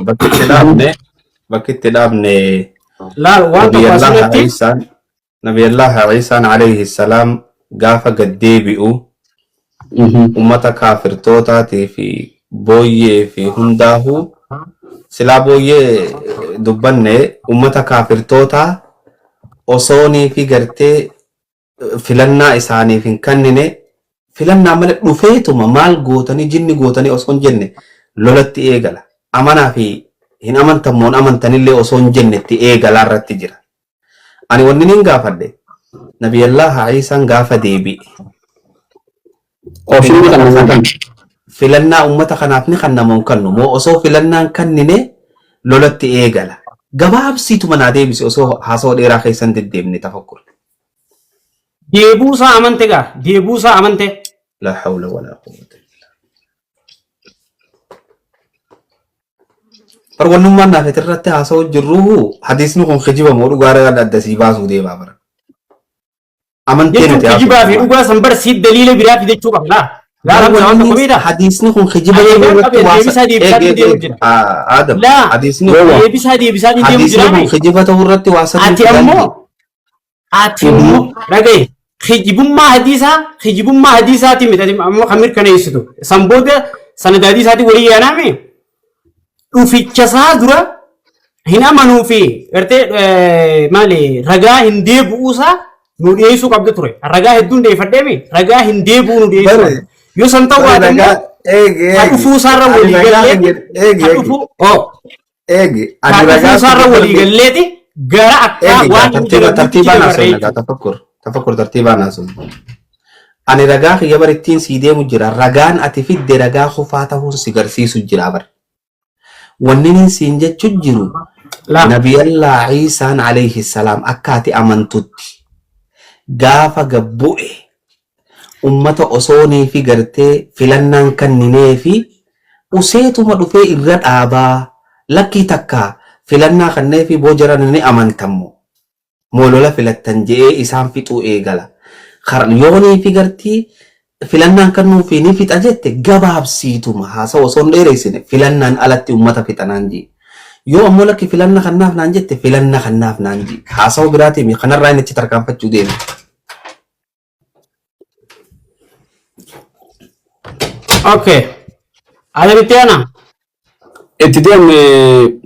Bakki itti dhaabne bakki itti dhaabne Laal waan tokko Nabiyallah asirratti Iisaan Nabiyallah Iisaan alayhi salaam gaafa gad deebi'u ummata kaafirtootaatii fi booyyee fi hundaahuu silaa booyyee dubbanne ummata kaafirtootaa osoonii fi gartee filannaa isaaniif hin kannine filannaa malee dhufeetuma maal gootanii jinni gootanii osoo hin jenne lolatti eegala. Amanaa fi hin amantan moo hin amantanillee osoo hin jenne itti eegalaa irratti jira. Ani wanni niin gaafadhe Nabiyallah Iisaan gaafa deebi'e Option kana filannaa nama kana kan. filannaa ummata kanaaf ni kanna moo hin kannu moo osoo filannaan kannine lolatti eegala. Gabaabsiituma naa deebisi osoo haasawaa dheeraa keessa hin deddeemne tafakkur. Deebuusaa amante gaa deebuusaa amante. La hawla wala quwwata. Bar wannummaan naaf irratti haasa'u jirru hadiisni kun kijiba moo dhugaa adda sii baasuu deemaa bara. Amantee Jechuun nuti kijibaa fi haasofnu. dhugaa san bar siit daliila biraa fidachuu qabna. Laa Bara hamza waan tokko wanni beektaa? hadiisni kun kijiba Ani ta'uu egaan irratti qabe waa deebisaa deebisaa eeg eeg deemu eeg jira. Adam Laa hadiisni Gowwa. deebisaa deebisaa deemu hadiisni jira kun mee? kijiba ta'uu irratti waa sadii Ati fidan. ammoo ati immoo dhagaye kijibummaa hadiisaa kijibummaa hadiisaatii miti ati ammoo kan mirkaneessitu san booda sanada hadiisaatii walii yaanaame dhuficha isaa dura hin amanuu fi gartee maali ragaa hin deebi'uusaa nu dhiyeessuu qabda ture ragaa hedduun dhiyeeffadheemi ragaa hin deebi'uu nu dhiyeessuu Bare qabda yoo san ta'uu bare baate ragaa immoo eegi ka eegi dhufuu isaarra ani walii ragaa kan galleeti jedhu eegi ka eegi dhufuu oh eegi ka ani dhufuu ragaa isaarra kun walii darbe galleeti gara akka eegi gaa waan inni tartiiba jedhamutti tartiibaan dabarre haasofna gaa jechuudha. tafakkur tafakkur tartiibaan haasofna. Ani ragaa kiyya bar ittiin sii deemu jira ragaan ati fidde ragaa kufaa ta'uun si garsiisu jira bar. Wanni inni siin jechu jiru Laa. Nabiyallaa Iisaan alayhi salaam akka ati amantutti gaafa gabbu'e ummata osoonii fi gartee filannaan kanninee fi useetuma dhufee irra dhaabaa lakkii takka filannaa kannee fi boo jaran ni amantammo moo lola filattan je'ee isaan fixuu eegala. Yoonii fi gartii filannaan kannuu fi ni fixa jette gabaabsiituma haasawa osoo hin dheereessine filannaan alatti ummata fixa naan jee. Yoo ammoo lakki filanna kannaaf naan jette filanna kannaaf naan jee. Haasawa biraatii kanarraa inni achi tarkaanfachuu deema. Okay. Adamitti ana Itti deemne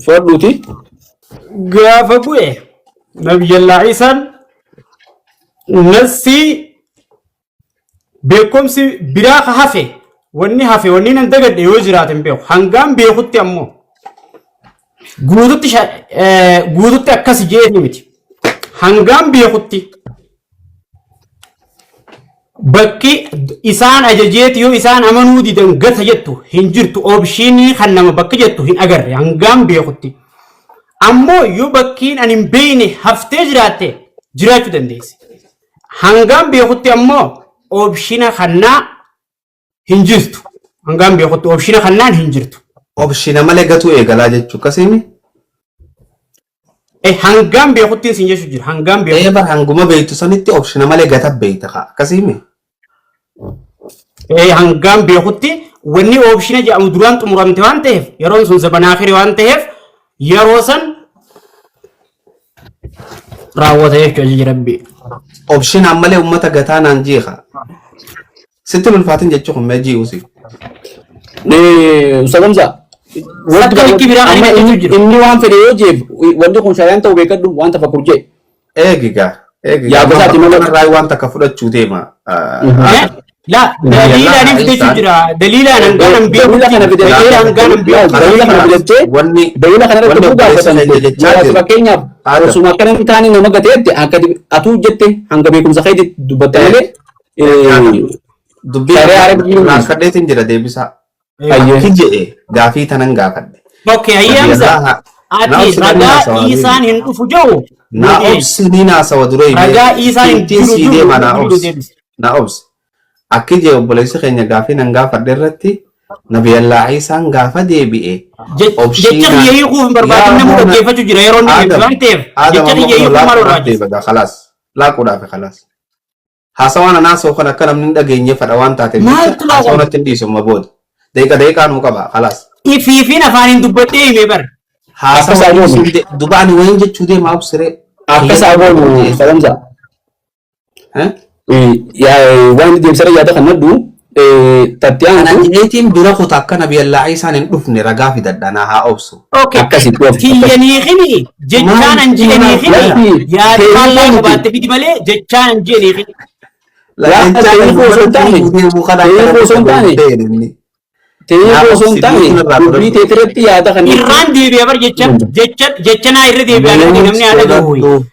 fudhadhuuti. gaafa bu'e Nabiyyallaa Iisaan nassii beekumsi biraa ka hafe wanni hafe wanni nan dagadhe yoo jiraate hin beeku hangaan beekutti ammoo guututti guututti akkas jeeti miti hangaan beekutti Bakki isaan ajajeeti yoo isaan amanuu didan gata jettu hin jirtu oopshinii kan nama bakki jettu hin agarre hangaan beekutti. Ammoo yoo bakkiin ani hin beekne haftee jiraatte jiraachuu dandeessi. Hangaan beekutti ammoo oopshina kannaa hin jirtu. Hangaan beekutti oopshina kannaan hin jirtu. Opshina malee gatuu eegalaa jechuu akkasiimi. Hangaan beekuttiin sin jechu jira. Hangaan Ee beekutti. bar hanguma beektu sanitti opshina malee gata beekta kaa akkasiimi. Hangaan beekutti wanni oopshina jedhamu duraan xumuramte waan ta'eef yeroon sun zabanaa akhirii waan ta'eef yeroo san raawwata jechuudha ajaji rabbii. Opshinaan malee uummata gataa naan jeeqa. Sitti hin ulfaatin jechuu kun mee ji'uusi. Ustaz Hamza. Sakka likkii biraa kan Amma inni inni jiru. inni waan fedhe yoo jeef wanti kun shari'aan ta'u beekadhu waan tafakkur jee. Eegi gaa. Eegi gaa. Yaada isaati malee. Kanarraa waan takka fudhachuu deema. Eh? La daliilaan hin fidachuu jira. Daliilaan hangaan hin Daliila kana beekutti. fidachuu Daliila hangaan hin beekutti. Daliila kana fidattee Wanni daliila kana irratti wanni obboleessa gaafatamte keenya jechaa yoo jiru. fakkeenyaaf Adam. osuma akkana hin taane nama gateetti akka atuu jette hanga beekumsa keetti dubbatte malee Dubbii Shari'aa Rabbii rakkadheetiin jira deebisaa. Ayyee. Akki jedhe gaafii tanan gaafadhe. Okay, ayyee Hamza. Nabiyallah Ati na obsi ragaa naasawa Iisaan hin dhufu jedhu na obsi ni naasawa dura himee Ragaa Iisaan hin ittiin jiru sii jiru deema na jiru obsi deebisi. na obsi. Akki jee obboleessi keenya gaafii nan gaafadhe irratti Nabiyallaa Iisaan gaafa deebi'e Jecha obshiinaan kiyya hiikuuf hin barbaadin yaa namuu hoona dhaggeeffachuu jira yeroo inni deebisu Adam waan ta'eef Adam jecha amma kiyya kun hiikuu maal laaquudhaaf barbaachisa? deema khalaas laaquudhaaf khalaas. Haasawaan anaa soo kan akka namni hin dhageenye fadha waan taateef jecha Maaltu haasawaa laaqama? natti hin dhiisu amma booda. Daqiiqa daqiiqaa nuu qaba khalaas. Ifiifiin afaaniin dubbadhee hime bar. Haasawa Akkas haa goonu. dhiisuun duba ani wayin jechuu deema obsiree. Akkas Kiyya haa goonu Ustaaz Hamza. Eh? Waan deemsara yaada kan nadhu tatti Kana aantu jeetiin bira kuta akka nabiyallaa Iisaan hin dhufne ragaa fidadha naa haa obsu. Okay. Akkasitti of Kiyyanii kini jechaan an je'anii kini Lakki yaada teerii faallaa miti. qabaatte fidi malee jechaan an je'anii kini. Yaa teerii osoo hin taane teerii osoo hin taane teerii Naa osoo hin obsi taane biituu irraa dubbii fudhadhu. teetirratti yaada kan Irraan deebi'a bar jecha jecha jecha naa irra deebi'a namni Mute namni haala gahu. godhadhu.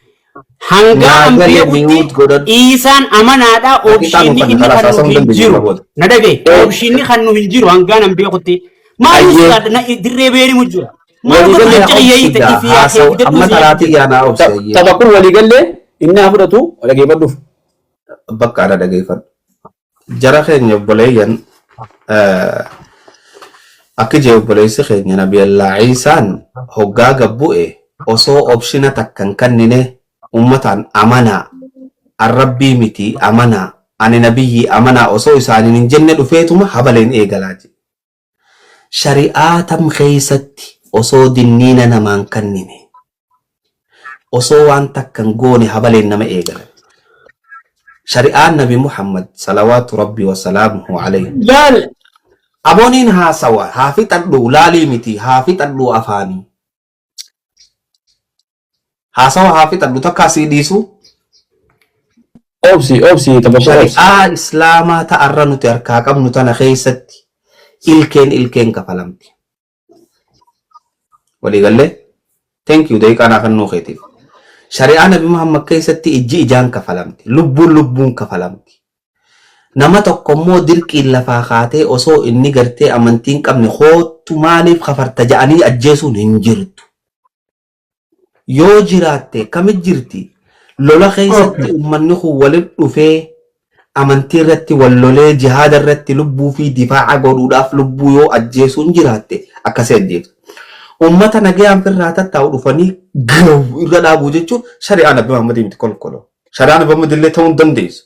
Hangaa Naa an gale beekutti mute godhadhu. Iisaan amanaadha Daqiiqaa nu oopshiinni kan inni kalaas kan nu haasa'uu hin hin dandeenye jiru. irra booda. Na dhagaye oopshiinni kan nu hin jiru hangaan an beekutti. Maal Ayyee. sodaadha na dirree beeri mu jira. Maal Walii godhu galee jecha kiyya hiita Obsigaa ifii yaa kee haasa'u fidadhu amma si yaa taraatii jira. yaa naa obsi ayyee. Tapha kun walii galee inni haa fudhatu dhageeffadhuuf. Bakka ana dhageeffadhu. Jara keenya obboleeyyan akka jee obboleessi keenya nabiyallaa Iisaan hoggaa gabbu'e osoo opshina takka hin kennine ummataan amanaa arrabbii miti amanaa ani nabiyyi amanaa osoo isaaniin hin jenne dhufeetuma habaleen eegalaa jedhe. Shari'aa tam keessatti osoo dinniina namaan kennine osoo waan takka hin goone habaleen nama eegalan. Shari'aan Nabi Muhammad salawaatu rabbi wasalaamuhu alayhi. Laal Abooniin haasawa haa fixadhu laalii miti haa fixadhu afaanii. Haasawa haa fixadhu takkaa sii dhiisu. Obsi obsi tapha kun obsi. Shari'aa Islaamaa ta'arra nuti harkaa qabnu tana keessatti ilkeen ilkeen kafalamti. Waliigallee? Thank you daqiiqaa naa kennuu keetiif. Shari'aa Nabi Muhammad keessatti ijji ijaan kafalamti. Lubbuun lubbuun kafalamti. Nama tokko immoo dirqiin lafaa kaatee osoo inni gartee amantii hin qabne koottu maaliif kafarta ja'anii ajjeesuun hin jirtu. Yoo jiraatte kamit jirti? Lola keessatti uummanni kun walitti dhufee amantii irratti wal lolee jihaada irratti lubbuu fi difaaca godhuudhaaf lubbuu yoo ajjeesuun jiraatte akkasii ajjeeftu. Uummata nagayaan firraa tattaa'u dhufanii gahu irra dhaabuu jechuun shari'aa Nabi Muhammad miti kolkolo. Shari'aa Nabi Muhammad illee ta'uu hin dandeessu.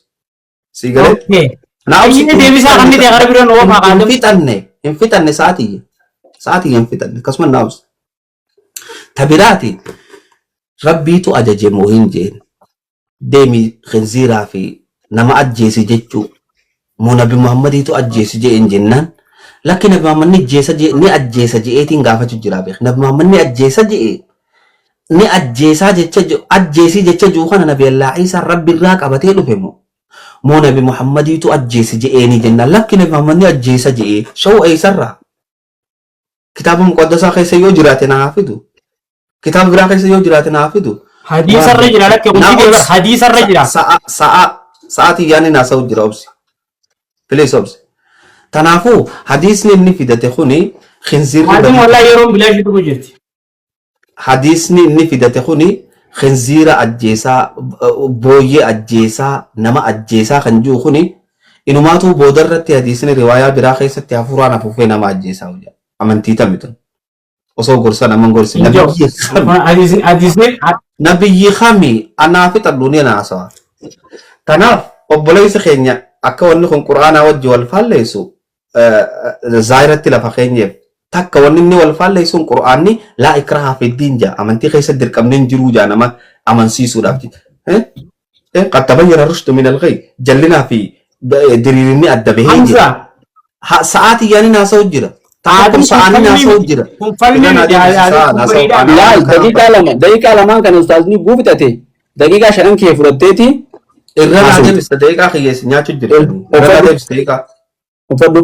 Sii galee? Okay. Naa obsi Ayyee deebisaa kan miti gara biroon oofaa hin qaadam. fixanne hin fixanne sa'aatii sa'aatii hin fixanne akkasuma naa obsi. Tabiraati rabbiitu ajaje moo hin jeen deemi khinziiraa fi nama ajjeesi jechuu moo nabi Muhammadiitu ajjeesi jeen jennaan lakki nabi Muhammad ni ajjeesa jee ni ajjeesa je'eetiin gaafachuu jira beek nabi Muhammad ni ajjeesa je'e ni ajjeesaa jecha ajjeesii jecha jiru kana nabi Allah Iisaa rabbi irraa qabatee dhufe moo moo nabi Muhammadiitu ajjeesi je'eenii jennaan lakki nabi Muhammad ni ajjeesa je'ee shawuu eessarraa kitaaba muqaddasaa keessa yoo jiraate na haa fidu. Kitaaba biraa keessa yoo jiraate na haa fidu. Hadiisarra jira lakke kun Na fidee bar obsi. hadiisarra jira. Sa'a sa'a sa'aatii yaanni naasa'u jira obsi. Please obsi. Kanaafuu hadiisni inni fidate kuni khinziirri Hadiin badii wallahi yeroon bilaashii dhufu jirti. Hadiisni inni fidate kuni khinziira ajjeesaa, booyyee ajjeesaa, nama ajjeesaa kan jiru kuni inumaatuu boodarratti hadiisni riwaayaa biraa keessatti hafuuraan afuufee nama ajjeesaa hojja. Amantii tami tun. Osoo gorsa nama hin gorsin. Hin jiru. Nabiyyi kami? Hadiisni hadiisni Nabiyyi kami? Anaa fixadhu ni naasawa. Kanaaf obboleessi keenya akka wanni kun Qur'aanaa wajji wal faalleessu zaayiratti lafa keenyeef takka wanni inni wal faalleessuun Qur'aanni laa ikraha fi diin jaa amantii keessa dirqamni hin jiruu jaa nama amansiisuudhaaf. Qad tabayyana rushdu min al-ghayy jallinaa fi diriirinni adda bahee jira. Hamza. Sa'aatii yaani naasa'u jira. Takka kun Aadaan kun sa'aanii falmii naasa'u miti. jira. Kun falmii Irra naa miti. deebisi Aadaan sa'a kun naasa'u bareedaa. anaa Laal kana daqiiqaa lama daqiiqaa lamaan kana ustaazni guufitate daqiiqaa shanan kee fudhatteeti irra naa haasofte. deebista daqiiqaa kiyyeessi nyaachuu jirtanii. Irra naa Uffadhu deebisi daqiiqaa. uffadhu.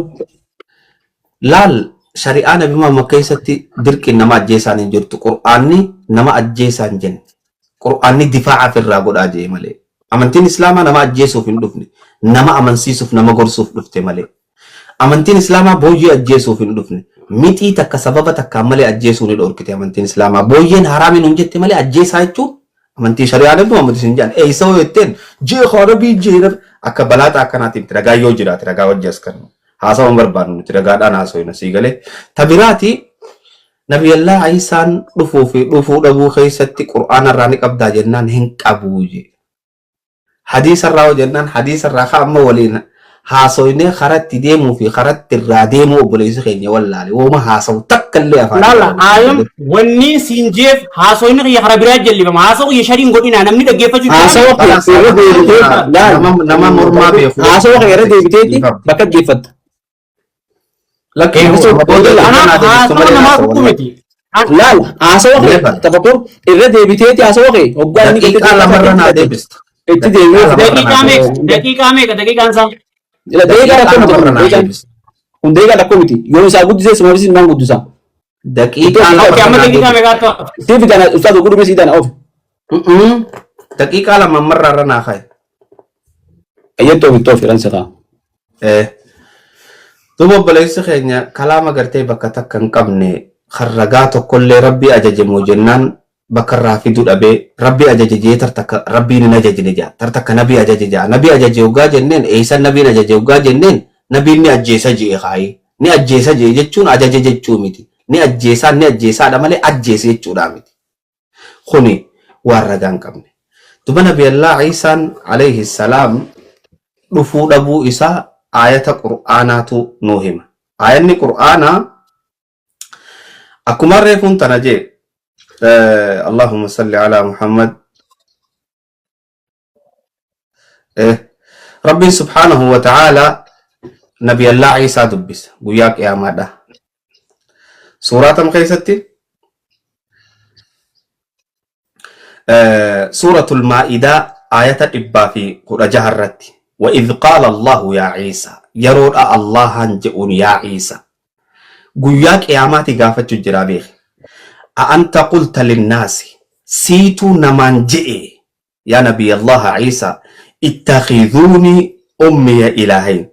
Laal shari'aa Nabi Muhammad keessatti dirqiin nama ajjeesaan hin jirtu. Qur'aanni nama ajjeesaan hin jenne. Qur'aanni difaa'a ofirraa godhaa jee malee. Amantiin Islaamaa nama ajjeesuuf hin dhufne. Nama amansiisuuf nama gorsuuf dhufte malee. Amantiin Islaamaa booyyee ajjeesuuf hin dhufne. Mixii takka sababa takkaan malee ajjeesuu ni dhorkite amantiin Islaamaa. Booyyeen haraamiin hin jette malee ajjeesaa jechuun amantii shari'aa Nabi Muhammad isin jedhan. Eessa hoo jetteen jee rabii jee rabii akka balaaxa akkanaatiin miti ragaa yoo jiraate ragaa wajji as kennu. Haasawa hin barbaadnu nuti ragaadhaan haasofna sii galee. Tabiraati Nabiyallaa Iisaan dhufuu fi dhufuu dhabuu keessatti Qur'aana irraa ni qabdaa jennaan hin qabuu jee. Hadiisa irraa hoo jennaan hadiisa irraa ka amma waliin Haasoynee karatti deemuu fi karatti irraa deemuu obboleessi keenya wallaale. Wooma haasawu takka illee afaan Laala irraa aayam hin wanni siin jeef haasoyni kiyya karaa biraa jallifama. Haasoo kiyya shariin godhinaa namni dhaggeeffachuu jiraame. Haasawa kee Kalaas irra deebitee laal nama nama mormaa beeku haasawa kee irra deebiteeti dhiifama. bakka geeffatta. Lakki Eehu. amma booda Laal Kanaaf irra naa deebistu haasawa malee namaa haasawa tuqu wallahi. miti. Laal haasawa kee Never. tafakkur irra deebiteeti haasawa kee hoggaa inni Daqiiqaa gartee lamarra naa itti deebista. itti Daqiiqaa deebi'ee lamarra naa Daqiiqaa meeqa? deebista. Daqiiqaa meeqa? Daqiiqaan isaa? Daqiiqaa Daqiiqaa rakkoo miti lamarra kun naa daqiiqaan deebista. kun daqiiqaa rakkoo miti yoo isaa guddisee suma bisi maan guddisa. Daqiiqaa Okay, lamarra amma naa daqiiqaa deebista. meeqaa ta'a? Siif tana ustaaz oguu sii tana of Mm-mm. Daqiiqaa lama ammarraa irra naa kaa'i. eeyyattuu ofitti of jedhan sitaa. Eh. Duuba obboleessi keenya kalaama gartee bakka takka hin qabne kan ragaa tokkollee rabbii ajaje moo jennaan bakka irraa fiduu dhabee rabbii ajaje jee tartakka rabbiin hin ajajne jaa tartakka nabii ajaje jaa nabii ajaje hoggaa jenneen eeysan nabiin ajaje hoggaa jenneen nabiin ni ajjeesa jee kaayi ni ajjeesa jee jechuun ajaje jechuu miti ni ajjeesaa ni ajjeesaadha malee ajjeese jechuudhaa miti kuni waan ragaa hin qabne. Duba Nabiyallaa Iisaan alayhi salaam dhufuu dhabuu isaa aayata Qur'aanaatu nuu hima. Aayanni Qur'aanaa akkuma reefuun tana jee Allahumma salli alaa Muhammad Rabbiin subhaanahu wa ta'aalaa Nabiyallaa Iisaa dubbisa guyyaa qiyaamaadha. Suuraa tam keessatti? Suuratul Maa'idaa aayata 116 irratti. Wa idh qaala Allahu yaa Iisaa yeroodha Allahan je'uun yaa Iisaa guyyaa qiyaamaati gaafachuu jiraa beeki. A anta qulta linnaasi siituu namaan je'e yaa Nabiyallaha Iisaa ittakhizuuni ummiya ilaahayn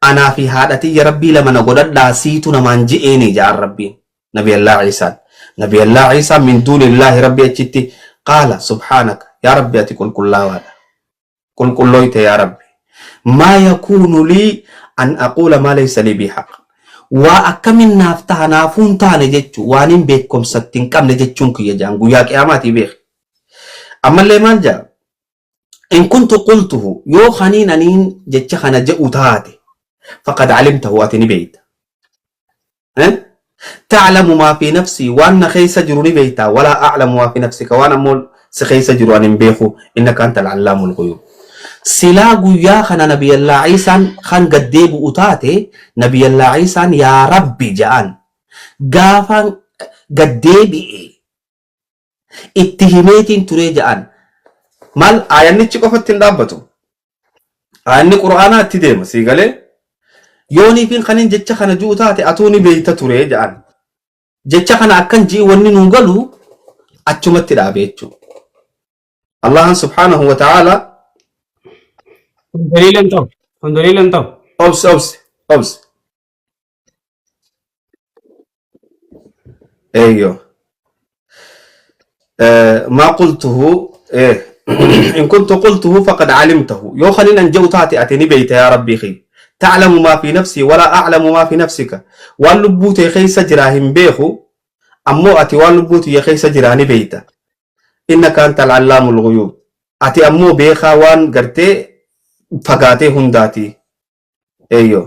anaa fi haadha tiyya rabbii lama na godhadhaa siitu namaan je'eeni ja'an rabbiin Nabiyallah Iisaan Nabiyallah Iisaan min duunillaahi rabbi achitti qaala subhaanaka yaa rabbi ati qulqullaawaadha qulqullooyte yaa rabbi maa yakuunu lii an aquula maa laysa lii bihaq waa akkamin naaf taha naafuu hin taane jechu waanin beekkomsatti hin qabne jechuun kiyya ja'an guyyaa qiyaamaatii beeki Ammallee maal jedha? In kuntu qultuhu yoo kaniin aniin jecha kana je'u taate faqad alimtahu ati ni beeyta. Eh? Ta'lamu maa fi nafsii waan na keessa jiru ni beeyta walaa a'lamu maa fi nafsika waan ammoo si keessa jiru ani hin beeku innaka anta al-allaamul ghuyuub. Silaa guyyaa kana Nabiyallaa Iisaan kan gad deebi'u taate Nabiyallaa Iisaan yaa Rabbi ja'an gaafaan gad deebi'e itti himeetiin turee ja'an. Maal aayannichi qofatti hin dhaabbatu. Aayanni Qur'aanaa itti deema sii galee. Yooniifiin kanin jecha kana ji'u taate atuu ni beeyta turee ja'an. Jecha kana akkan ji'i wanni nuu galu achumatti dhaabe jechuudha. Allahan subhaanahu wa ta'ala Kun daliila hin ta'u. Kun daliila hin ta'u. obsi obsi obsi. Eeyyoo. ما قلته إيه إن كنت قلته فقد علمته يو خلينا نجو تاتي أتني بيت يا ربي خي تعلم ما في نفسي ولا أعلم ما في نفسك واللبوت خي سجراهم بيخو أمو أتي واللبوت يخي سجراني بيتا إنك أنت العلام الغيوب أتي أمو بيخا وان قرتي فقاتي هنداتي Eeyyoo.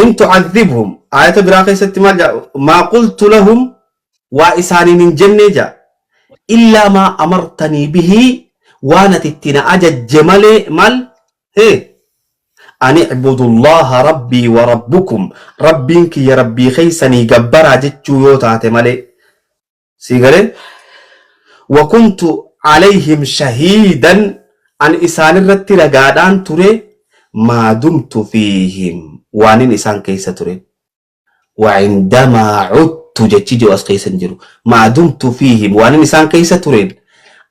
In tu'adhibhum aayata biraa keessatti maal jedha maa qultu lahum waa isaaniin hin jennee jedha illaa maa amartanii bihii waan ati itti na ajajje malee maal hee ani ibudullaha rabbii wa rabbukum rabbiin kiyya rabbii keessanii gabbaraa jechuu yoo taate malee Sii galee? Wa kuntu alayhim shahiidan an isaanirratti ragaadhaan ture maa dumtu fiihim waanin isaan keessa ture. Wa indamaa cudtu jechi jiru as keessa hin jiru. Maa dumtu fiihim waanin isaan keessa tureen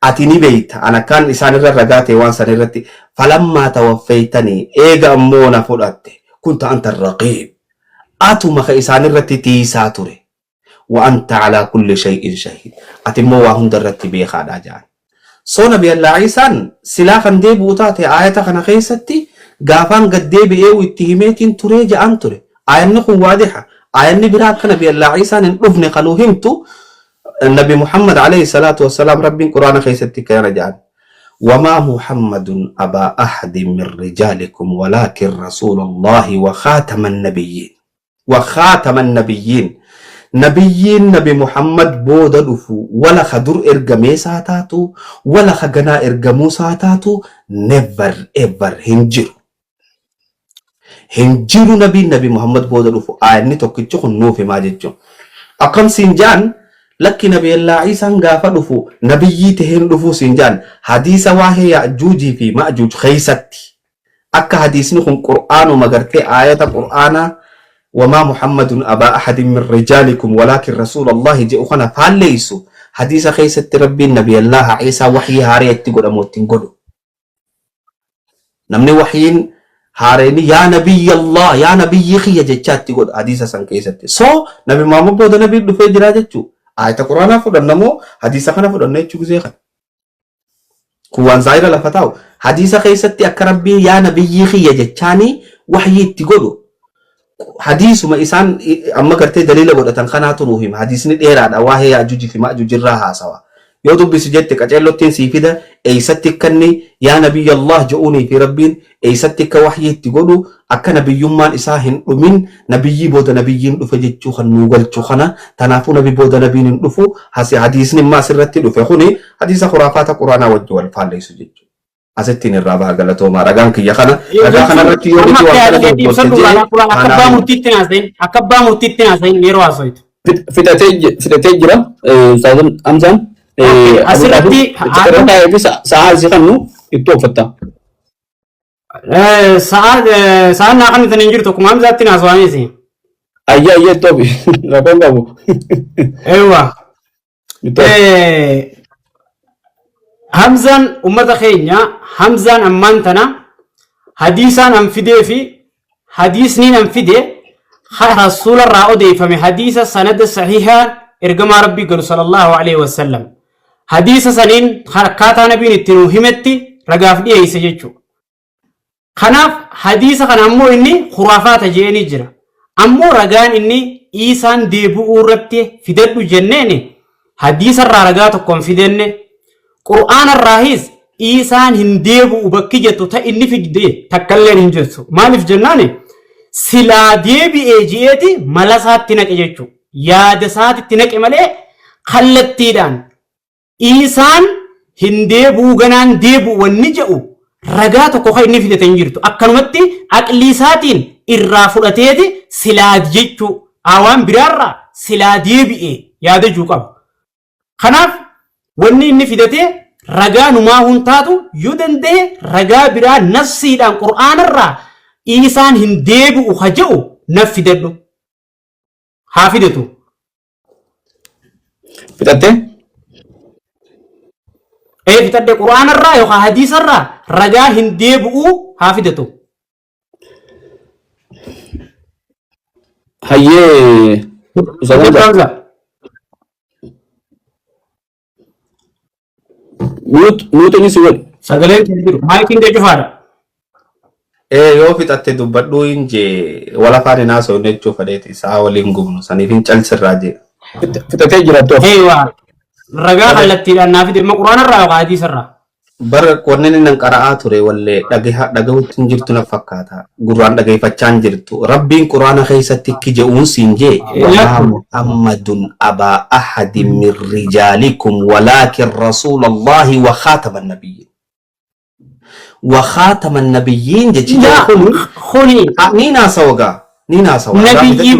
ati ni beeyta an akkaan isaanirra ragaa ta'e waan san irratti falammaa tawaffaytanii eega ammoo na fudhatte kunta anta raqiib atuma ka isaanirratti tiisaa ture. Wa anta alaa kulli shay'in shahiid. Ati immoo waa hunda irratti beekaadha ja'an. So Nabi Allah Iisaan silaa kan deebi'u taate aayata kana keessatti gaafaan gad deebi'eewu itti himeetiin turee ja'an ture. Aayanni kun waadiha. Aayanni biraa akka Nabi Allah Iisaan hin dhufne kan nu himtu Nabi Muhammad alayhi salaatu wassalaam Rabbiin Quraana keessatti kana ja'an. Wamaa Muhammadun abaa ahadin min rijaalikum walaakin rasuulallahi wa khaataman nabiyyiin. Wa khaataman nabiyyiin. Nabiyyiin nabi Muhammad booda dhufu wala ka dur ergamees haa taatu wala ka ganaa ergamuus haa taatu never ever hin jiru. Hin jiru nabiin nabi Muhammad booda dhufu aayanni tokkichi kun nuuf himaa jechuun. Akkam siin jaan lakki nabiyallaa Iisaan gaafa dhufu nabiyyii taheen dhufuu siin jaan hadiisa waa'ee Ya'juujii fi Ma'juuj keeysatti akka hadiisni kun qur'aanuma gartee aayata qur'aanaa wamaa Muhammadun abaa ahadin min rijaalikum walaakin rasuulallahi jedhu kana faalleeysu hadiisa keessatti rabbiin nabiyallaaha Iisaa wahyii haaree itti godhamu ittiin godhu. Namni wahyiin haareeni yaa nabiyyi Allah yaa nabiyyi kiyya jechaa itti godha hadiisa san keessatti. So nabi Muhammad booda nabiin dhufee jiraa jechuu. Aayata quraanaa fudhanna moo hadiisa kana fudhanna jechuu gisee kana. Kun waan zaahira lafa taa'u. Hadiisa keessatti akka rabbiin yaa nabiyyii kiyya jechaanii wahyii itti godhu hadiisuma isaan amma gartee daliila godhatan kanaatu nuu hima. Hadiisni dheeraadha waa'ee Yaajuuj fi Maajuuj irraa haasawa. Yoo dubbisi jette qaceellottiin sii fida eessatti akka inni yaa nabiyya Allah je'uunii fi rabbiin eessatti akka wahyii itti godhu akka nabiyyummaan isaa hin dhumin nabiyyii booda nabiyyiin dhufe jechuu kan nuu galchu kana tanaafuu nabi booda nabiin hin dhufu hasi hadiisni imma asirratti dhufe kuni hadiisa khuraafaata quraanaa wajji wal faalleessu jechuudha. Asittiin irraa baha galatoomaa ragaan kiyya kana ragaa kana irratti yoo Amma miti akka waan yaada kana keetti dogoggorte ibsadhu jee laala akka aanaa abbaa hima. murtiitti naasayin akka abbaa murtiitti naasayin yeroo haasoytu. Fitatee jira Ustaazan Hamzaan. Okay, asirratti Irra taa'ee fi sa'aa isii kannu itti ooffatta. Sa'aa sa'aan naa kan hin jirtu akkuma Hamzaatti naasawaanis. Ayyaa ayyaa itti oofi rakkoon qabu. Eewwa. Itti oofi. Hamzaan ummata keenya Hamzaan ammaan tana hadiisaan an fidee fi hadiisniin an fide rasuula irraa odeeffame hadiisa sanada sahihaan ergamaa rabbii galu sallallahu alaihi wasallam hadiisa saniin akkaataa nabiin itti nuu himetti ragaaf dhiyeesse jechuudha. Kanaaf hadiisa kana ammoo inni khuraafaata je'eenii jira. Ammoo ragaan inni Iisaan deebi'uu irratti fidadhu jenneeni hadiisa irraa ragaa tokko hin fidenne. Qur'aana irraahis Iisaan hin deebi'u bakki jettu ta inni fidde takkalleen hin jirtu. Maaliif jennaani silaa deebi'ee je'eeti mala isaatti naqe jechuudha. Yaada isaatitti naqe malee kallattiidhaan Iisaan hin deebi'uu ganaan deebi'u wanni je'u ragaa tokko kan inni fidate hin jirtu. Akkanumatti aqlii isaatiin irraa fudhateeti silaa jechuu waan biraarraa silaa deebi'e yaada jiru qaba. Kanaaf wanni inni fidate ragaa numaa hun taatu yoo danda'e ragaa biraa nafsiidhaan qur'aanarraa Iisaan hin deebi'u ka je'u naf fidadhu. Haa fidatu. Fixattee? Ee fixadhe qur'aanarraa yookaan hadiisarraa ragaa hin deebi'uu haa fidatu. Hayyee Ustaaz Hamza. Hamza. Mute mute inni si godhe. Sagaleen kan jiru. Maayikiin kee cufaadha. Ee yoo fixatte dubbadhuu hin jee wal afaan hin haasofne jechuu fedheeti sa'a waliin gubnu saniif hin calsirraa jee. Fixatee jira toof. Ee waa ragaa kallattiidhaan naa fide amma quraanarraa yookaan hadiisarraa. Bar wanni inni nan qara'aa ture wallee dhagahutti hin jirtu na fakkaata. Gurraan dhageeffachaa hin jirtu. Rabbiin quraana keessatti ikki je'uun siin jee wamaa Muhammadun abaa ahadin min rijaalikum walaakin rasuulallahi wa khaataman nabiyyiin. Wa khaataman nabiyyiin jechi jedhu kuni Kuni ni naasawa gaa. Ni naasawa. Nabiyyii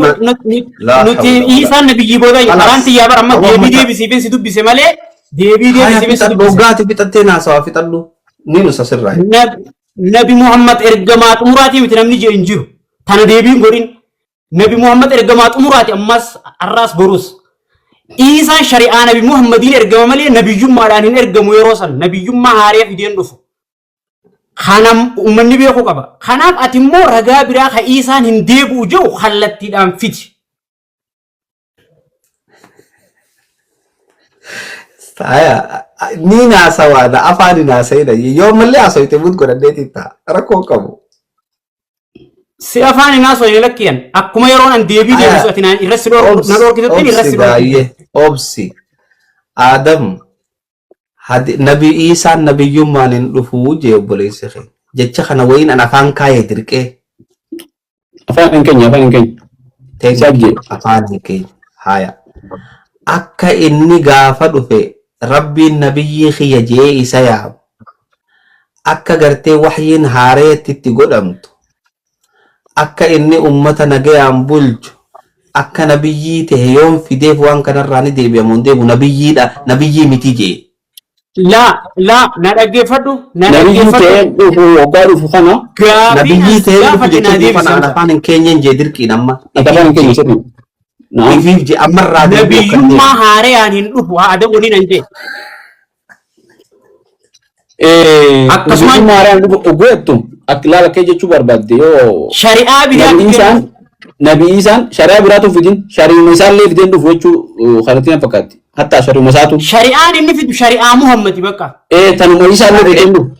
Laa nuti hawla wala Iisaan nabiyyii booda Khalaas. karaan tiyyaa bara amma Allahumma deebii deebisiifin si dubbise malee deebii Haya deebisiifin si fixadhu dubbise. hoggaati fixattee naasawa fixadhu. Ni nusa sirraa. Nabi Muhammad ergamaa xumuraatii miti namni jee hin jiru. Tana deebiin godhin. Nabi Muhammad ergamaa xumuraati ammas har'aas borus. Iisaan shari'aa Nabi Muhammadiin ergama malee nabiyyummaadhaan hin ergamu yeroo san nabiyyummaa haaree fideen dhufu. Kana uummanni beekuu qaba. Kanaaf ati immoo ragaa biraa ka Iisaan hin deebi'u jiru kallattiidhaan fidi. Haya ni naasawaa na afaan hin haasa'ina yoo mallee haasa'ite mut godhadheetiin ta'a rakkoo qabu. Si afaan hin haasofne lakkiyan akkuma yeroon an deebii Haya deebisu ati naan irratti na obsi dhorkitetti irratti obsi si dhorkite. baay'ee obsi Adam Hadi nabi Iisaan nabiyyummaan hin dhufuu jee obboleessi kee. Jecha kana wayiin an afaan kaayee dirqee. Afaan hin keenya, afaan hin keenya. Thank Isaaf you. jee. Afaan hin keenya. Haya. Akka inni gaafa dhufe rabbiin nabiyyii kiyya jee isa yaamu. Akka gartee waxyiin haareetti itti godhamtu. Akka inni ummata nagayaan bulchu. Akka nabiyyii tahe yoon fideef waan kanarraa ni deebi'a moo hin deebi'u nabiyyiidha nabiyyii miti jee. Laa laa na dhaggeeffadhu na Nabiyyii dhaggeeffadhu. ta'ee dhufu waggaa dhufu kana Gaafiin Nabiyyii as ta'ee dhufu gaafadhe jecha naa jiru deebisi kana an Hamza. afaan hin keenyeen jee dirqiin amma. ati afaan hin Ifiif keenya jee. sirrii. Naam. Ifiif jee ammarraa deebi'u akkan Nabiyyummaa deebi'u. haarayaan hin dhufu haa adabuun hin jee. Akkasumaan Nabiyyummaa haaraan dhufu oguu jettu akka ilaala kee jechuu barbaadde yoo shari'aa Nabi biraatti Iisaan kennu. Nabi Iisaan shari'aa biraatu fidin shari'uma isaallee fideen dhufu jechuu kanatti na fakkaatti. Hatta shari'uma isaatu. Shari'aan inni fidu shari'aa Muhammadi bakka. Tanuma Iisaallee fideen dhufu.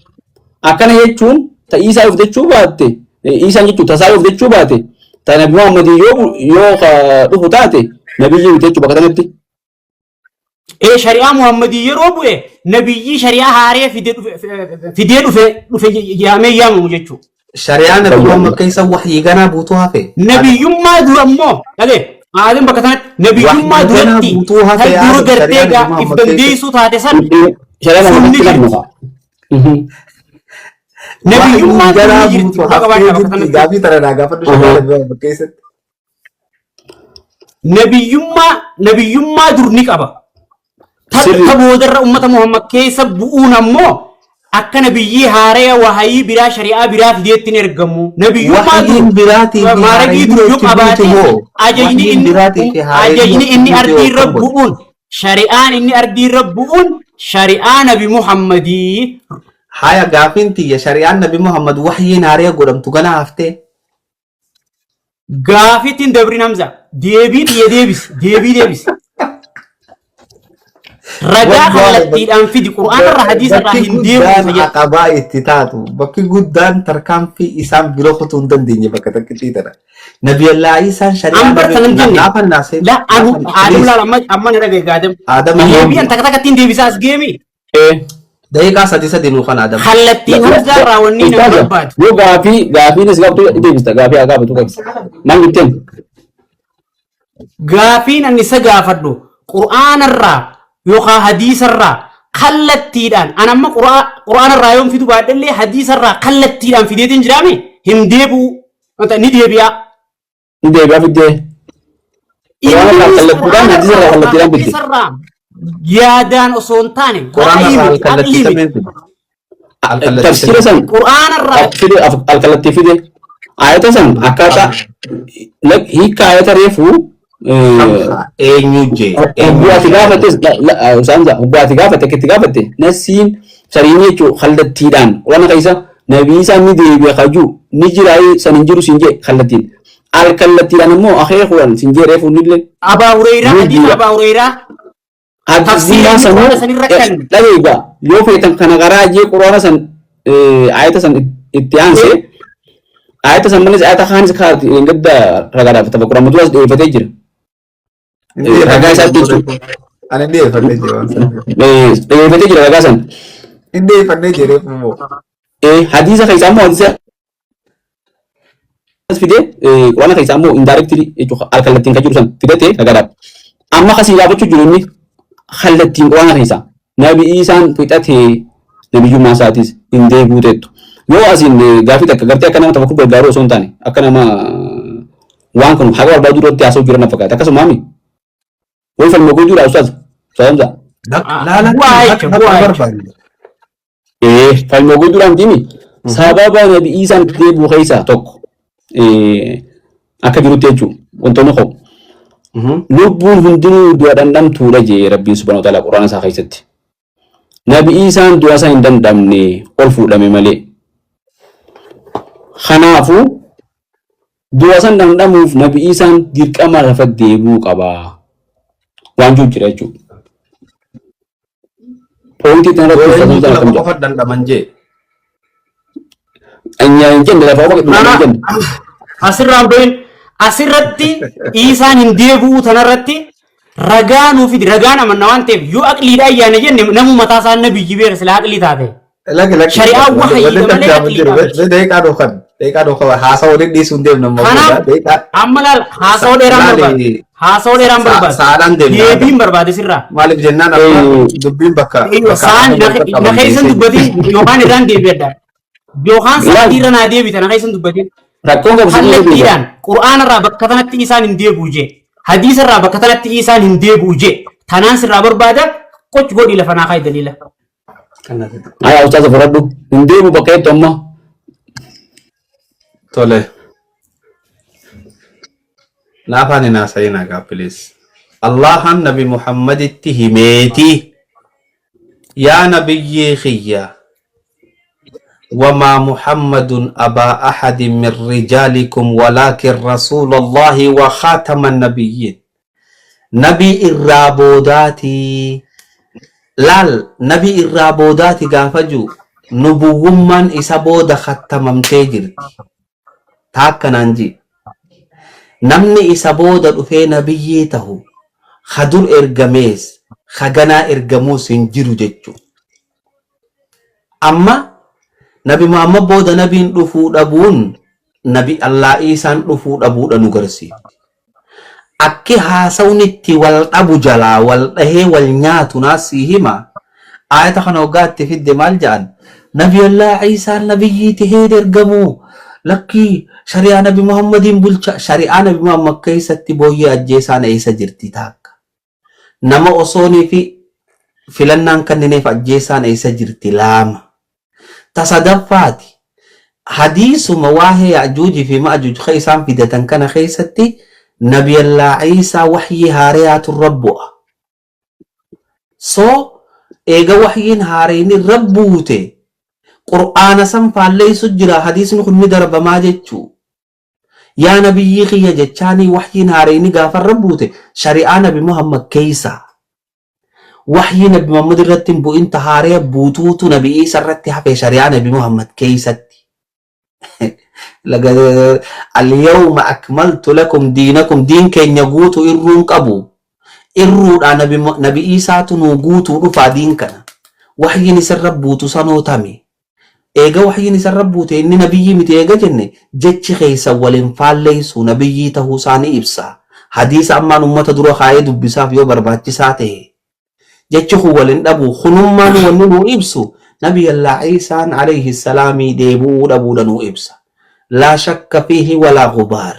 Akkana jechuun ta Iisaa dhufu jechuu baatte Iisaan jechuun tasaa dhufu jechuu baate ta Nabi Muhammad yoo dhufu taate nabiyyi miti jechuu bakka kanatti. Shari'aa Muhammadii yeroo bu'e nabiyyii shari'aa haaree fidee dhufe fidee dhufe dhufe jedhamee yaamamu jechuudha. Shari'aa Nabi Muhammad keessa waxyii ganaa buutuu hafe. Nabiyyummaa dura immoo dhagee Aadam bakka sanatti nabiyyummaa Waxyii ganaa duratti buutuu hafe kan dura Aadam gartee shari'aa Nabi gaa if Muhammad keessa. dandeessuu taate san Shari'aa sunni Muhammad jirti. lamuka. Nabiyyummaa Waxyii dura ganaa ni jirti. buutuu Dhugaa haftee qabaadhaa bakka jirti. sanatti. Gaafii tana naa gaafadhu shari'aa Nabi Muhammad keessatti. Nabiyyummaa dur ni qaba. Sirri. Ta boodarra ummata Muhammad keessa bu'uun ammoo akka nabiyyii haaraya wahayii biraa shari'aa biraa fideetti hin ergamu. Nabiyyummaa dur Waxyiin biraatii fi maaragii haarayni dur yoo walitti buutu qabaate moo? ajajni Waxyiin inni biraatii fi haarayni ajajni walitti inni buute ardii irra akkam godhe? bu'uun shari'aan inni ardii irra bu'uun shari'aa nabi Muhammadii. Haya gaafiin tiyya shari'aan Nabi Muhammad waxyiin haaraya godhamtu ganaa haftee. Gaafiitti hin dabrin Hamza. Deebii tiyya deebisi. Deebii deebisi. Ragaa Wallahi kallattiidhaan fidi. Qur'aana irraa hadiisa irraa bakki hin deebi'u guddaan isa jedha. aqabaa itti taatu bakki guddaan tarkaanfii isaan bira kutuu hin dandeenye bakka takkitti tana. Nabiyallaa Isaan shari'aa An bar nabi sanan jenne. naafan naasee La anu naafan Aadam please laal amma amma na dhagaye Aadam. Aadam Deebii an takka takkatti hin deebisaa as geemi. Daqiiqaa sadi sadi nuu kana Aadam. Kallattiin Hamzaa irraa wanni nama Ustaaza, barbaadu. yoo gaafii gaafiinis gaafatu deebista gaafii haa gaafatu qabi. Maal jetteen? Gaafiin ani isa gaafadhu Qur'aanarraa yookaan hadiisarraa kallattiidhaan an amma Qur'aanarraa yoon fidu baadhellee hadiisarraa kallattiidhaan fideetiin jiraame hin deebi'u. Wanta ni deebi'a. Ni deebi'a fiddee. Qur'aanarraa Innis kallattiidhaan hadiisarraa Qur'aanarraa yookaan kallattiidhaan fidde. hadiisarraa yaadaan osoo hin taane Quraana ra'ayii irraa miti alkallattii aqlii miti. kamiin fide? Alkallattii Tafsiira kamiin? san Qur'aanarraa fide alkallattii fide. Ayata san akkaataa hiikka ayata reefuu Hamza eenyu jee? Eenyu hogguu ati jee? gaafattes Hamza hogguu ati gaafatte akka itti gaafatte nasiin sariin jechuun kallattiidhaan quraana keessa nabii isaan ni deebi'a kajuu ni jira san hin jiru siin jee kallattiin al kallattiidhaan immoo akeekuudhaan siin jee reefuu nillee Abaa Hureyraa ni hadiisa jira. Abaa Hureyraa tafsiira Hadiisummaa inni sanuu quraana sanirra kanne. dhageegaa yoo feetan kana karaa jee quraana san ayata san itti aansee ayata san malees ayata kaanis kaati gadda ragaadhaaf tafakkura duras dhiyeeffatee jira. Ragaa isaatti jechuudha. Ani dhiyeeffannee jira waan sana. Dhiyeeffatee jira ragaa san. Inni dhiyeeffannee jira immoo. Hadiisa keessaa immoo hadiisa fidee quraana keessaa immoo indirectly jechuudha alkallattiin kan jiru san fidatee ragaadhaaf. Amma kasii gaafachuu jiru inni kallattiin quraana keessaa nabi Iisaan fixatee nabiyyummaa isaatis hin deebi'u teettu. Yoo asiin gaafii takka gartee akka nama tafakkur gargaaru osoo hin taane akka nama waan kun haqa barbaadu irratti haasa'u jiran na fakkaata. Akkasuma ami wayii falma gochuudha ustaaz. Ustaaz Hamza. Laala Bu'aa jecha haqa bu'aa jecha. barbaanne. Falma gochuudhaan miti sababa nabi Iisaan itti deebi'u keessaa tokko akka jirutti jechuudha wantoonni ka'u. Lubbuun hundinuu du'a dhandhamtuudha jee Rabbiin subhaanahu wa ta'ala quraana isaa keessatti. Nabi Iisaan du'a isaa hin dandhamne ol fuudhame malee. Kanaafuu du'a san dhandhamuuf Nabi Iisaan dirqama lafa deebi'uu qaba. Waan jiru jira jechuudha. Pointii kanarratti Eenyutu uffata lafa akkam jedha. qofa dhandhaman jee? Hin jenne lafa qofa dhandhaman hin jenne. Asirraan bahin asirratti Iisaan hin deebi'u tanarratti Ragaa nuu fidi ragaan amanna waan ta'eef yoo aqliidhaan yaane jenne namuu mataa isaa nabiyyi beeka silaa aqlii taate. Lakki lakki Shari'aan wanni wahyiidha wanni malee danda'amu jiru. aqliidhaa miti. Daqiiqaa dhookan daqiiqaa dhookan haasaa waliin dhiisuu hin deemnu amma booda Kanaaf daqiiqaa amma laal haasawoo dheeraan barbaada. laali Haasawoo dheeraan barbaada. sa'aadhaan deemna Adam. Deebiin barbaade sirraa. Maaliif jennaan amma dubbiin bakka Eeyyo bakka saan afaan na wal na qaqqaban keessan geessee dubbatiin jirti. yookaan irraan deebi'adha. Yookaan Laal sa'aatii irra naa deebita na keessan dubbatiin. rakkoon qabu si deebiisa. Kallattiidhaan Qur'aana irraa bakka tanatti isaan hin deebi'u jee. Hadiisa irraa bakka tanatti isaan hin deebi'u jee. Tanaan sirraa barbaada qoch godhii lafa naa kaa'i daliila. Aya ustaaza fudhadhu. Hin deemu bakka jettu amma. Tole. Naafaan hin haasa'in hagaa please. Allahan Nabi Muhammaditti himeeti. Yaa nabiyyii kiyya. وما محمد أبا أحد من رجالكم ولكن رسول الله وخاتم النبيين Nabii irraa boodaati. Laal nabii irraa boodaati gaafa jiru nubuwwummaan isa booda kattamamtee jirti. Taakka naan ji. Namni isa booda dhufee nabiyyii tahu ka dur ergamees ka ganaa ergamuus hin jiru jechuudha. Amma Nabi Muhammad booda nabiin dhufuu dhabuun nabi Allah Iisaan dhufuu dhabuudha nu garsiifti. Akki haasawni itti wal dhabu jalaa wal dhahee wal nyaatu naas sii hima. Aayata kana hoggaa itti fidde maal ja'an? Nabi Allah Iisaan nabiyyii tahee ergamuu lakkii shari'aa Nabi Muhammadiin bulcha shari'aa Nabi Muhammad keessatti booyyee ajjeesaan eessa jirti taakka. Nama osoonii fi filannaan kannineef ajjeesaan eessa jirti laama. Ta sadaffaati hadiisuma waa'ee Ya'juuj fi Ma'juuj ka isaan fidatan kana keessatti Nabiyallaa Iisaa wahyii haareyaatu irra bu'a. So eega wahyiin haareyni irra buute Qur'aana san faalleessu jira hadiisni kun ni darbamaa jechuu. Yaa nabiyyii kiyya jechaanii wahyiin haareyni gaafa irra buute shari'aa Nabi Muhammad keessa. Wahyii Nabi Muhammad irratti hin bu'in ta haareya buutuutu Nabi Iisa irratti hafe shari'aa Nabi Muhammad keessatti. Al-yawma akmaltu lakum diinakum diin keenya guutu irruun qabu. Irruudhaa Nabi, Nabi Iisaatu nuu guutuu dhufaa diin kana. Wahyiin isarra buutu sanoo tami. Eega wahyiin isarra buute inni nabiyyii miti eega jenne jechi keessan wal hin faalleessu nabiyyii tahuu isaa ni ibsa. Hadiisa ammaan ummata dura kaayee dubbisaaf yoo barbaachisaa tahe. Jechi kun wal hin dhabu. Kunummaan wanni nuu ibsu Nabiyallah Iisaan alayhi salaamii deebi'uu dhabuudha nuu ibsa. Laa shakka fiihi walaa gubaar.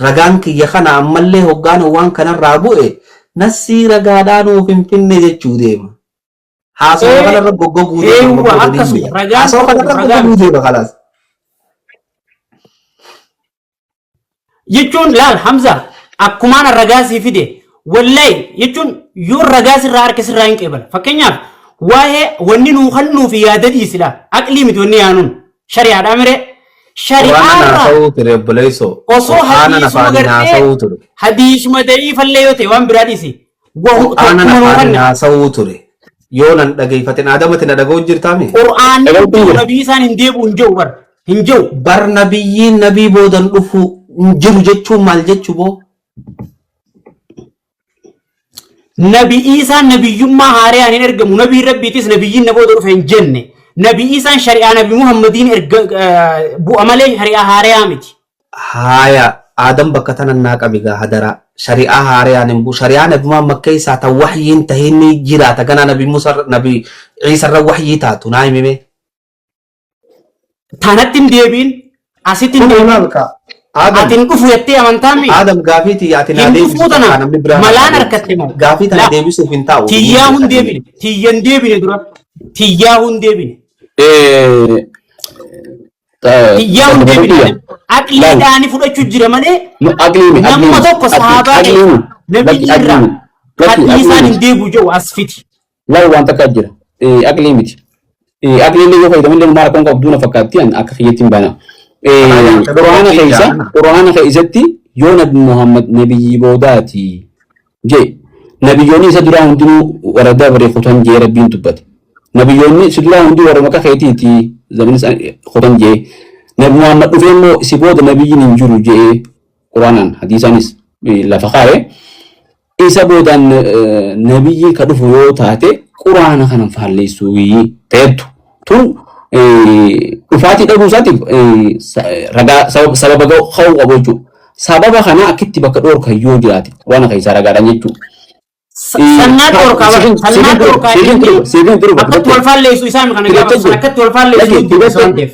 Ragaan kiyya kana ammallee hoggaan waan kanarraa bu'e nassii ragaadhaa nuuf hin finne jechuu deema. Haasawa kanarra goggoguu deema amma Eewwa booda niin akkasuma beeka. ragaan Haasawa tokko kanarra ragaa goggoguu miti. deema kalaas. Jechuun laal Hamza akkumaan ragaa sii fide wallahi jechuun yoo ragaa sirraa harka sirraa hin qeebala. Fakkeenyaaf waa'ee wanni nuu kannuu fi yaada dhiisi laal aqlii miti wanni yaanuun shari'aadhaa miree Qur'aanan shari'aarraa haasa'uu ture obboleessoo. osoo Qur'aanan hadiisuma afaaniin gartee haasa'uu ture. hadiisuma da'iifallee yoo ta'e waan biraa dhiisi Qur'aanan tokkuma nuu afaaniin kanna haasa'uu ture. Yoo nan dhageeffatin Adamati na dhaga'uu jirtaami? Qur'aanni Dhaga'uutti jiru jira. nabii isaan hin deebi'u hin jiru bar hin jiru. Bar nabiyyiin nabii boodan dhufu hin jiru jechuun maal jechuu boo? Nabi Iisaan nabiyyummaa haarayaan hin ergamu. Nabiin Rabbiitis nabiyyiin na booda dhufe hin jenne. Nabi Iisaan shari'aa Nabi Muhammadiin erga bu'a malee shari'aa haarayaa miti. Haaya Aadam bakka tanan naa qabi gaa hadaraa. Shari'aa haarayaan hin bu'u. Shari'aa Nabi Muhammad keessaa ta wahyiin tahin ni jiraata. Ganaa Nabi Musa Nabi Iisa irra wahyii taatu naa himi mee. Tanatti hin deebiin asitti hin Kun deebiin. maal kaa? Aadam Ati hin dhufu jettee amantaa mi? Aadam gaafii tiyya ati naa Hin deebisu dhufuu takkaa tana namni biraa naa malaan deebisu. harkatte moo? Gaafii tana La deebisuuf hin taa'u. tiyyaa Hin hun beekan. deebine tiyya hin deebine dura tiyyaa hun deebine tiyyaa hun deebine Laal aqliidhaani fudhachuu jira malee aqliimi namuma aqliimi tokko sahaabaa aqliimi keessa lakki nabiyyi irraa aqliimi lakki kan isaan aqliimi hin deebi'u jedhu as fiti. Laal waan takka jira. Aqlii miti. Aqlii illee yoo fayyadaman illee maal rakkoon qabdu na fakkaatti an akka kiyyatti hin baana. Kanaa jaarsa Quraana qophii keessa jaarana. Quraana keessatti yoo Nabi Muhammad nabiyyii boodaati jee nabiyyoonni isa duraa hundinuu warra dabre kutan jee Rabbiin dubbate. Nabiyyoonni isa duraa hunduu warra maka keetiiti zamani isaan kutan jee. Nabi Muhammad dhufee immoo si booda nabiyyiin hin jiru jee Quraanaan hadiisaanis lafa kaa'e. Isa boodaan nabiyyiin ka dhufu yoo taate quraana kana hin faalleessuu ta'ettu. Tun dhufaatii dhabuu isaatiif ragaa sababa ka'uu qabu jechuudha. Sababa kana akkitti bakka dhoorkan yoo jiraate quraana keessaa ragaadhaan jechuudha. Sannaa dhoorkaa bara. Sannaa dhoorkaa inni akkatti wal faalleessu isaa kana gaafa akkatti wal faalleessu waan ta'eef.